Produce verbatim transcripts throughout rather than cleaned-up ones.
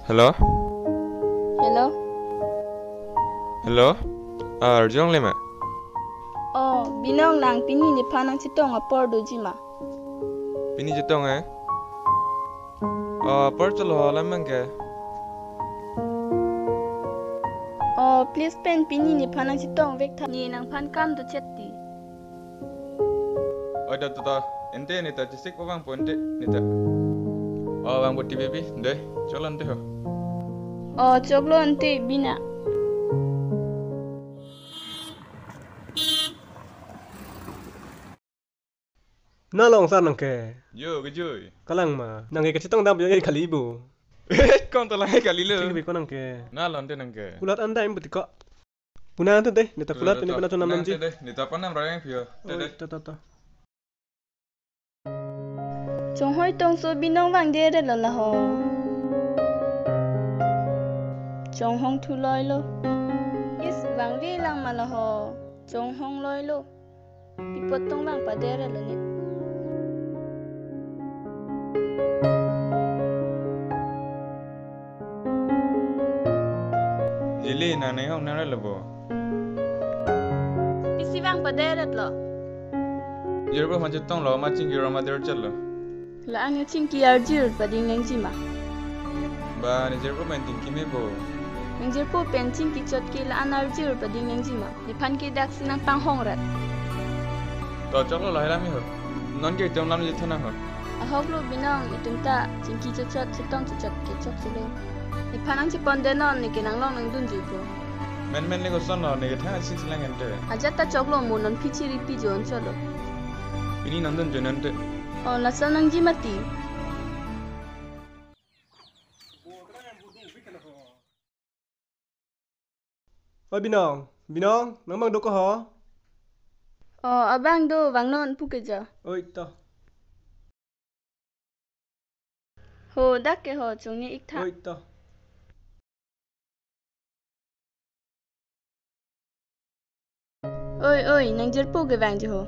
Hello? Hello? Hello? Ah, arjong le ma? Oh, Binong, nang pini nephan nangchetong apor doji ma? Pini chetong eh? Oh, apor cholo alam abang ke. Oh, please pen pini nephan nangchetong vek tha, ne nangphan kam dochet ti. Oi, da, da, da. Ante, neta chesik po vangpo ante, neta. Oh, vangpo ti baby, de, choklo ante ho. Oh, choklo ante, Bina. Nalong sar nang ke. Yo, kejui. Kalang ma. Nang ke kachetong dam yo kali bo. Kong talang kali lo. Cik bi ko nang ke. Nalong te nang ke. Kulat andai buti ko. Puna ante de, neta kulat ini puna chonam namji. Neta pon nam rayang pio. Oi, to, to, to. Chonghoi tongso Binong vangdere lo laho. Chonghong thu loi lo. Is vangve lang ma laho. Chonghong loi lo. Pi apot tong vangpadere lo ne. Jili, nang ne hong nang lo bo. Pisi vangpadere lo. Jirpo ma chetong lo, ma chingki ro ma der chalo. La-an nangchingki arjir pading nangji ma? Ba, ne jirpo pen chingki me bo. Nang jirpo pen chingki chot ke la-an arjir pading nangji ma? Nephan ke daksi nangpanghong rat. To choklo lahai lam ho. Non ke itum lam jithana ho. Ahok lo Binong, itum ta chingki chot chot, chetong chot chot ke chok chelo. Nephan nangchepon de non, ne ke nanglong nangdunjui po. Men men le koson lo, ne ke thang asik silang ante. Ajat ta choklo mo, non phi chiri pi jon cholo. Pini nangdunjui non te. Oh, laso nangji mati. Oi Binong, Binong, nang abang do ko ho? Oh, abang do, vangnon pu ke jo. Oi to. Ho, dak ke ho, chongni ik tha. Oi to. Oi, oi, nang jirpo ke vangji ho.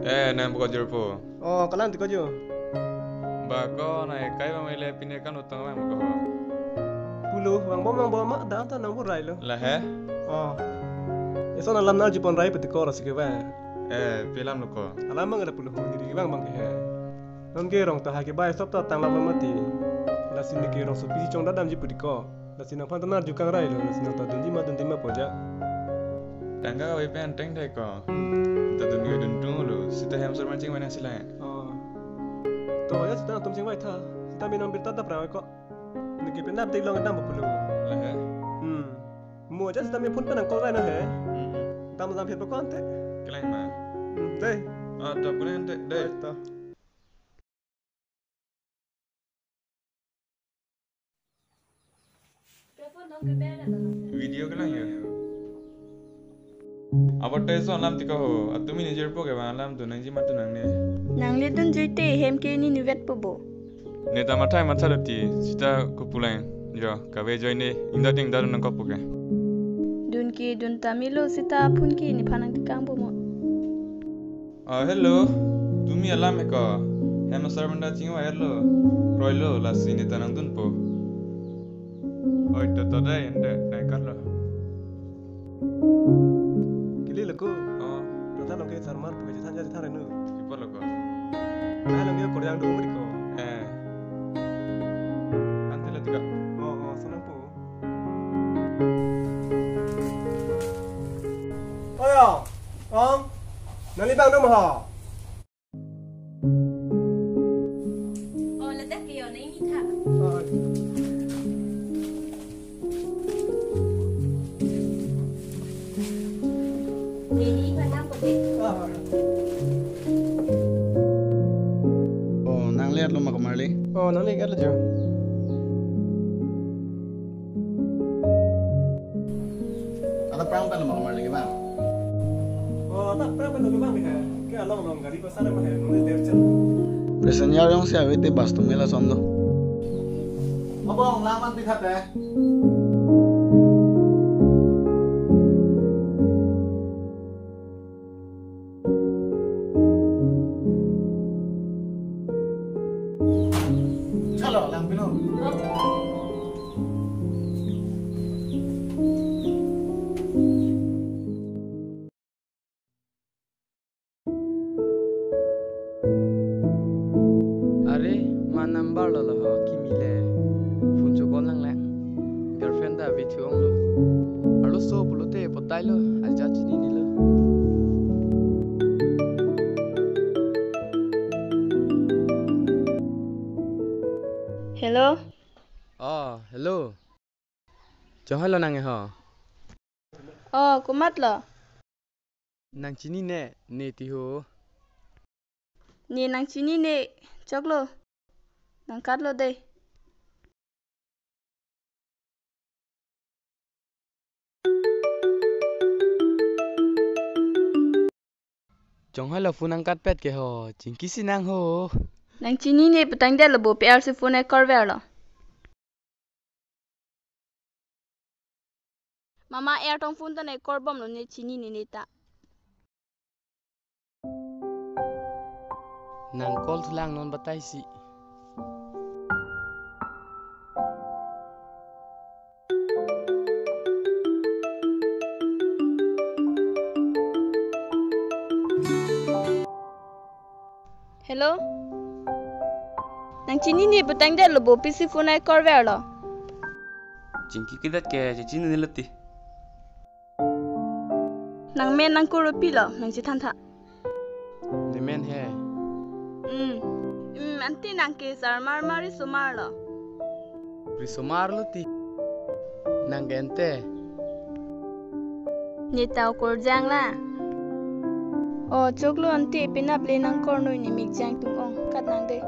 Eh, nang pu ko jirpo? Oh, kalang ti ko jo. Ba ko nang ekai ba mele pine kan utang ba ko. Pulo, vangbom vangbom ma, da ta nang burai lo. La he? Oh. Eson alam nangchepon rai pati ko lasi ke ba. Eh, pi alam lo ko? Alam abang ada pulo ho, diri abang abang ke he. Non ke rong ta ha ke ba, stop ta tanglam mati. Lasi ne ke rongsopi chongdat damji pati ko. Lasi nangphan ta nangju kangrai lo, lasi nang ta dunji ma dunji ma pu ja. Tangka oi pen teng thai ko. Ta dun ke dun tung lo, sita hem sar man chingvai nang silai. Oh. To ya sita atum chingvai tha. Sita binong birta ta pra ko. Ne ke pen update long dam pulo. La he? Hmm. Mo ja sita me phone pen nang call rai na he. Hmm. Dam dam phet ko ante. Kelang ma. Hmm, dei. Ah, to kelang ante, dei. Oi, to. Video kelang ya. Abar te so alam ti ko ho, atumi ne jirpo ke ba alam tu nangji ma tu nangne. Nangle dunjui te hem ke ne nuvet po bo. Ne ta mathai matha lo ti, sita ko pulang. Jo, kave joi ne, ingda ting da nang ko pu ke. Dun ke dun ta melo sita phone ke nephan nangtekang po mo. Ah, hello. Tumi alam he ko. Hem asar banda chingvai lo. Roi lo, lasi ne ta nangdunpo. Oi, to to dei, ante, nang kar lo. Kili lo ko. Oh. To ta lo ke sarmar pu ke than ja than renu. Kipo lo ko. Nang lo ke Koreang do mari ko. Eh. Ante la tiga. Oh, oh, sonam po. Oyo, ong, nangli bang dum ho? Oh, ladak ke yo, nang ini tha. Oh. Ini mana kote? Oh, oh. Oh, nangli at lo ma komarli? Oh, nangli at lo jo. Ata prang pen lo ma komarli ke bang? Oh, ata prang pen lo ke bang ke. Ke along along gari pasar ma he, nungni der chen. Passenger jongsi ave te bus atum ke lason do. Abang, lam an pitha te. Parlo lo ho, kimi le. Phone cho call nang le. Girlfriend ta ave thu onglo. Arloso pulote potailo, ajat chininelo. Hello? Oh, hello. Chonghoi lo nang ho? Oh, komat lo? Nang chinine, ne ti ho. Ne nang chinine, choklo. Nang katlo dei. Chonghoi lo phone nang katpet ke ho, chingki si nang ho. Nang chinine putangdetlo bo, P R si phone ai korverlo. Mama, er tong phone ta nai korbomlo, ne chinine ne ta. Nang call thulang non batai si. Hello? Nang chinine putangdetlo bo, pisi phone ai korverlo? Chingki kedet ke chechinine lo ti. Nang men nang kuro pilo, nang chethantha. Ne men he. Hmm. Hmm, ante nang ke sarmar ma risomarlo? Risomarlo ti. Nang ke ante. Ne ta okorjang la. Oh, choklo ante, penap le nang kornoi, ne mikjang tung ong, kat nang dei.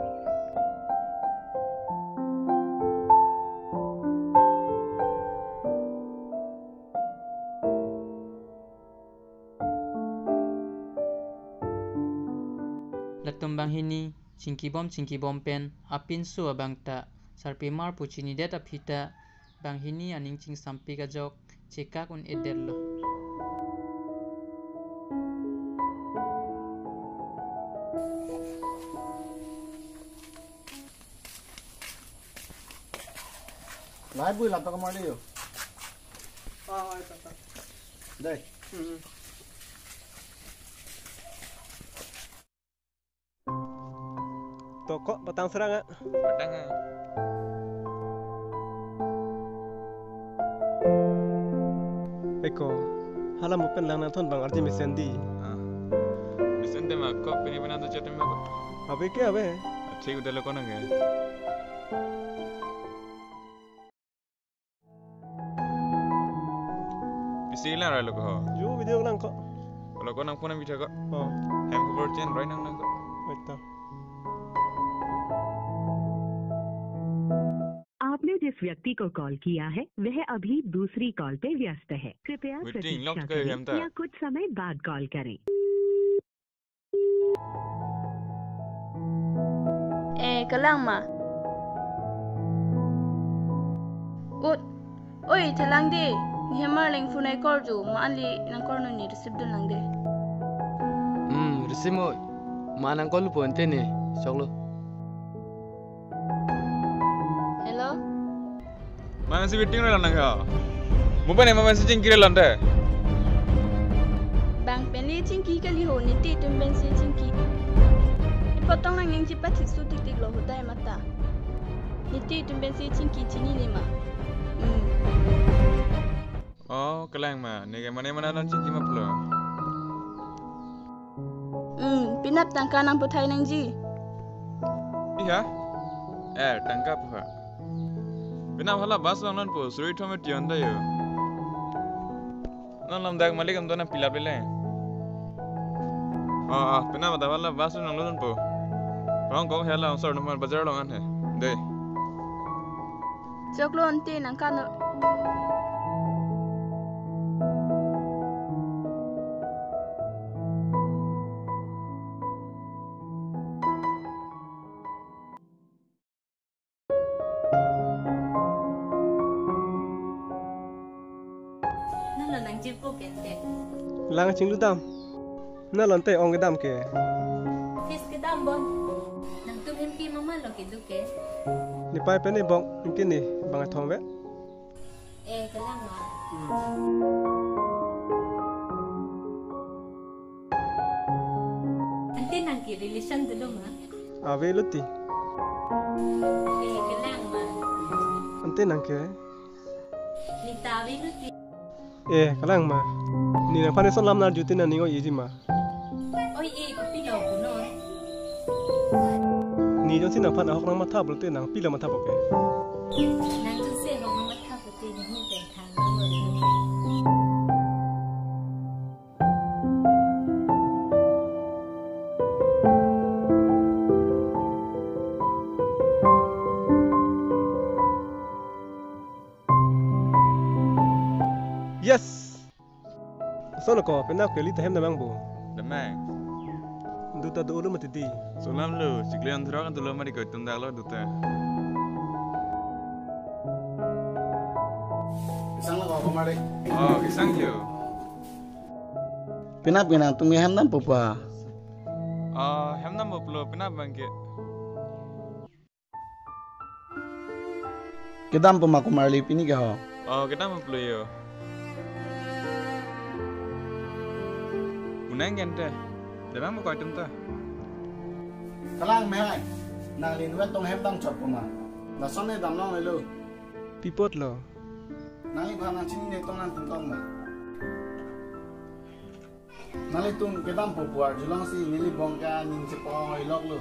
Latum banghini chingkibom chingkibom pen apinso abang ta sarpimar pu chinidet aphi ta banghini aning chingsampik ajok chekak un-edetlo. Lai bui laptop kamar dei yo. Ah, ah, ito, ito. Dei. Hmm. To ko, patang serang, ah. Patang, ah. Eko, hala mo pen lang nangthon abang arje mesen dei. Ah. Mesen dei ma ko, pini pina to chat ma ko. Ave ke ave. Thik udah lo ko nang ya. Pisi lang rai lo ko. Yo, video lang ko. Lo ko nang phone bithak ko. Oh. Hem khobor chen rai nang nang ko. Baik ta. आपने जिस व्यक्ति को कॉल किया है, वह अभी दूसरी कॉल पे व्यस्त है। कृपया Waiting, प्रतीक्षा lock kayo करें hem ta. या कुछ समय बाद कॉल करें। Eh, kalang ma? Ut. Oi, thelang dei. Ne hem arleng phone ai korjo, ma anli nang kornoi, ne receive dun lang dei. Hmm, receive moi. Ma nang call po ante ne, choklo. Hello? Ma pensi waiting rai lo nang ha. Mo pen ma pensi chingki rai lo ante. Bang pen le chingki kali ho, ne te atum pensi chingki. Ipot tong nangning chipathit su tiktik lo ho dei mata. Ne te atum pensi chingki, chinine ma. Hmm. Oh, kalang ma, ne ke mane mane non chingki ma pulo. Hmm, penap tangka nang puthai nangji. Iya? Eh, tangka puha. Penap hala bus along non po, suri thom tion da yo. Non lam dak malik am dona pilap lele. Ah, ah, penap ada hala bus along non po. Rong kong hala sor nomor bazar along an he. Dei. Choklo ante nang kano. Nalo nang chipo kente. Lang chinglu dam. Nalo ante ong kedam ke. Fees kedam bon. Nangtum hem pi mama lo kedo ke. Ne pai pen ne bong, ingke ne bang athom ve. Eh, kalang ma. Ante nang ke relation dolo ma? Ave lo ti. Eh, kelang ma. Ante nang ke? Neta avelo te. Eh, kelang ma. Ne nangphan eson lam arju te nangning oi-eji ma. Oi-e, kopilo punon? Ne jongsi nangphan ahok nangmatha pulote nang pilo mathapo ke? Nang jongsi ahok nangmatha pulote nangning pen thang. Yes! Lason ako, penap ke ili ta hem damnang bo. Damnang. Duta do-olo mati di. Solamlo, chiklo jon throk an dolo mati ko tum daklo duta. Kesang lo ko mari. Oh, kesang yo. Penap ke nangtum hem dampo pa? Oh, hem dampo pulo penap abang ke. Kedampo ma Kumarli pini ke ho? Oh, kedampo pulo yo. Unang gente. Damnang mo ko itum ta. Kelang mehai. Nangli inutvet tong hem dam chotpo ma? Lason ne damlonglelo. Pi apotlo? Nangli ba nangchinine tong nangtum tong ma? Nanglitum kedampo pu arjulongsi neli bong ke aning chepo-oi loklo.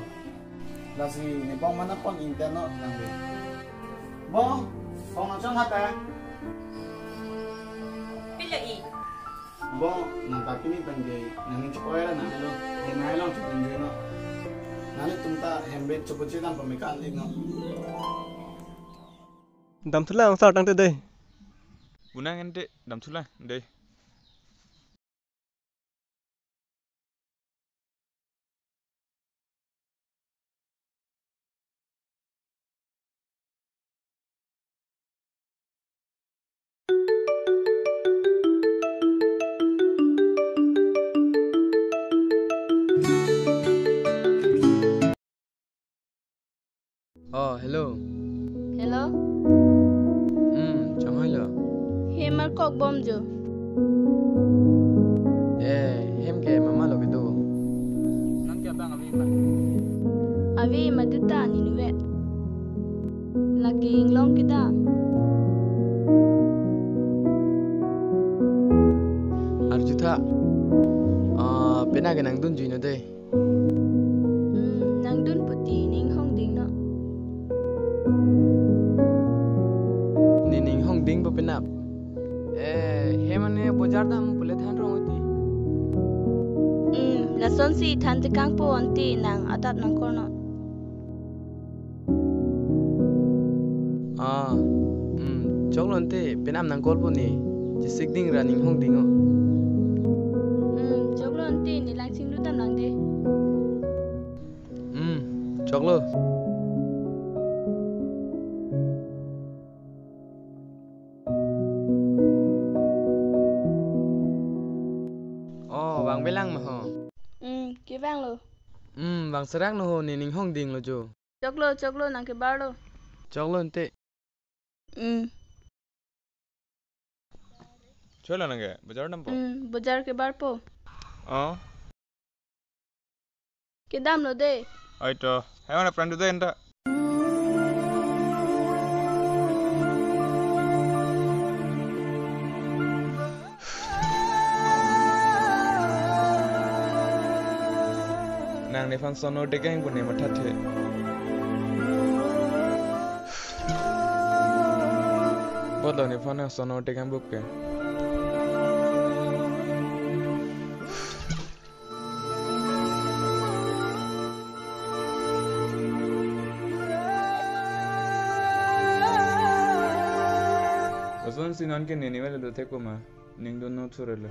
Lasi ne bong mana pon ingten non nang de. Bong, bong nangchong hata. Pilo i? Bong, nang ta pini pen ke nangning chepo-oi ra nanglo. He nang long chepon je non. Nanglitum ta hem bet chepo-je dampo me kali non. Damthulang sar tangte dei. Unang ente damthulang dei. Oh, hello. Hello? Hmm, chonghoi lo. Hem arkok bom jo. Eh, hem ke mama lo kedo. Nang ke abang ave ma? Ave ma duta ne inutvet. Lake inglong kedam. Arjutha. Ah, penap ke nangdun jui non dei. Hmm, nangdun puti ning hongding non. Ne ning hongdingpo penap. Eh, hem ane bojar dam pule than rong oti. Hmm, lasonsi than tekangpo ante nang adap nangkor non. Ah, hmm, choklo ante penap nangkorpo ne. Chesik ding ra ning hongding o. Hmm, choklo ante ne lang chinglu damlang dei. Hmm, choklo. Oh, vangvelang ma ho? Hmm, kevanglo. Hmm, vangserak non ho, ne ning hongdinglo jo. Choklo, choklo, nang kebarlo. Choklo ante. Hmm. Choklo nang ke, bojar dampo? Hmm, bojar kebarpo. Oh. Kedamlo dei. Oi to, hai mana pran dudai anta. Nang nephan sonor dekang pune mathathe. Botlo nephan nang sonor dekang bukke. Lasonsi non ke nini velo do thekpo ma, ningdun non thurelo.